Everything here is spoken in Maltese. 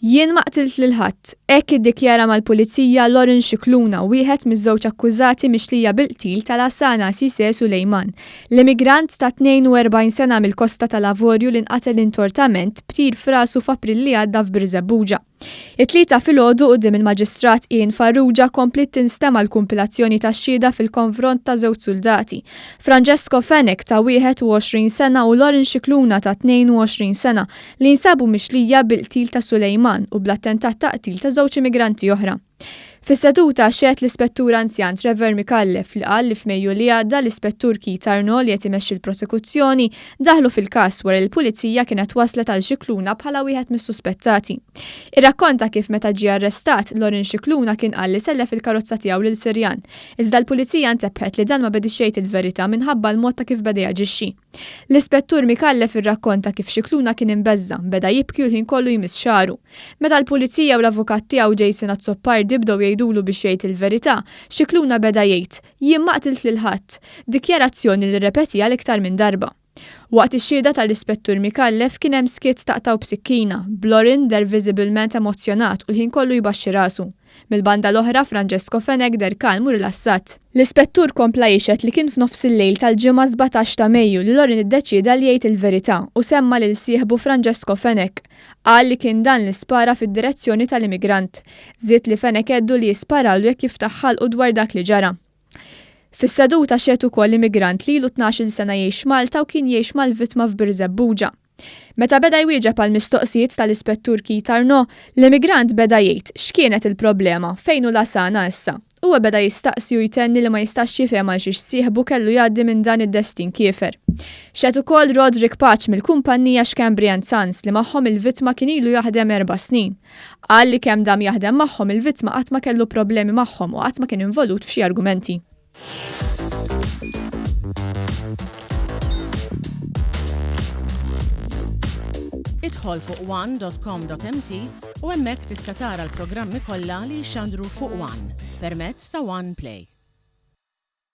Jien ma qtilt lil ħadd. Hekk iddikjara mal-Pulizija Lauren Scicluna, wieħed miż-żewġ akkużati mixlija bil-qtil ta' Lassana Cisse Suleiman, l-immigrant ta' 42 sena mill-Kosta tal-Avorju li nqatel intortament b'tir f'rasu f'April li għadda f'Birżebbuġa. It-Tlieta filgħodu quddiem il-Maġistrat Ian Farrugia kompliet tinstema' l-kumpilazzjoni tax-xhieda fil-konfront ta' żewġ suldati, Francesco Fenech ta' 21 sena u Lauren Scicluna ta' 22 sena, li jinsabu mixlija bil-qtil ta' Suleiman u bl-attentat ta' qtil ta' żewġ immigranti oħra. Fis-seduta xehed l-Ispettur Anzjan Trevor Micallef li qal li f'Mejju li għadda l-Ispettur Keith Arnaud li qed imexxi l-prosekuzzjoni daħlu fil-każ wara li l-Pulizija kienet waslet għal Scicluna bħala wieħed mis-suspettati. Irrakkonta kif meta ġie arrestat, Lorin Scicluna kien qal li sellef il-karozza tiegħu lil Sirjan. Iżda l-Pulizija ntebħet li dan ma bediex jgħid il-verità minħabba l-mod ta' kif beda jaġixxi. L-Ispettur Micallef irrakkonta kif Scicluna kien imbeżża', beda jibki u l-ħin kollu jmiss xagħru. Meta l-Pulizija u l-avukat tiegħu Jason Azzopardi bdew jgħidulu biex jgħid il-verità, Scicluna beda jgħid, Jien ma qtilt lil ħadd. Dikjarazzjoni li rrepetiha l-iktar minn darba. Waqt ix-xhieda tal-Ispettur Micallef kien hemm skiet taqtgħu b'sikkina, b'Lorin deher viżibilment emozzjonat u l-ħin kollu jbaxxi rasu. Mill-banda l-oħra, Francesco Fenech deher kalm u rilassat. L-Ispettur kompla jixhed li kien f'nofsillejl tal-Ġimgħa 17 ta' Mejju li Lorin iddeċieda li jgħid il-verità u semma lil sieħbu Francesco Fenech. Qal li kien dan li spara fid-direzzjoni tal-immigrant. Żied li Fenech għeddu li jisparalu jekk jiftaħ ħalqu dwar dak li ġara. Fis-seduta xehed ukoll immigrant li ilu 12-il sena jgħix Malta u kien jgħix mal-vittma f'Birżebbuġa. Meta beda jwieġeb għall-mistoqsijiet tal-Ispettur Keith Arnaud, l-immigrant beda jgħid x'kienet il-problema, fejn hu Lasana issa. Huwa beda jistaqsi u jtenni li ma jistax jifhem għalxiex sieħbu kellu jgħaddi minn dan id-destin kiefer. Xehed ukoll Roderick Pace mill-kumpannija Schembri and Sons li magħhom il-vittma kien ilu jaħdem erba' snin. Qal li kemm dam jaħdem magħhom il-vittma qatt ma kellu problemi magħhom u qatt ma kien involut f'xi argumenti. Idħol fuq one.com.mt u hemmhekk tista' tara l-programmi kollha li jixxandru fuq One permezz ta' One Play.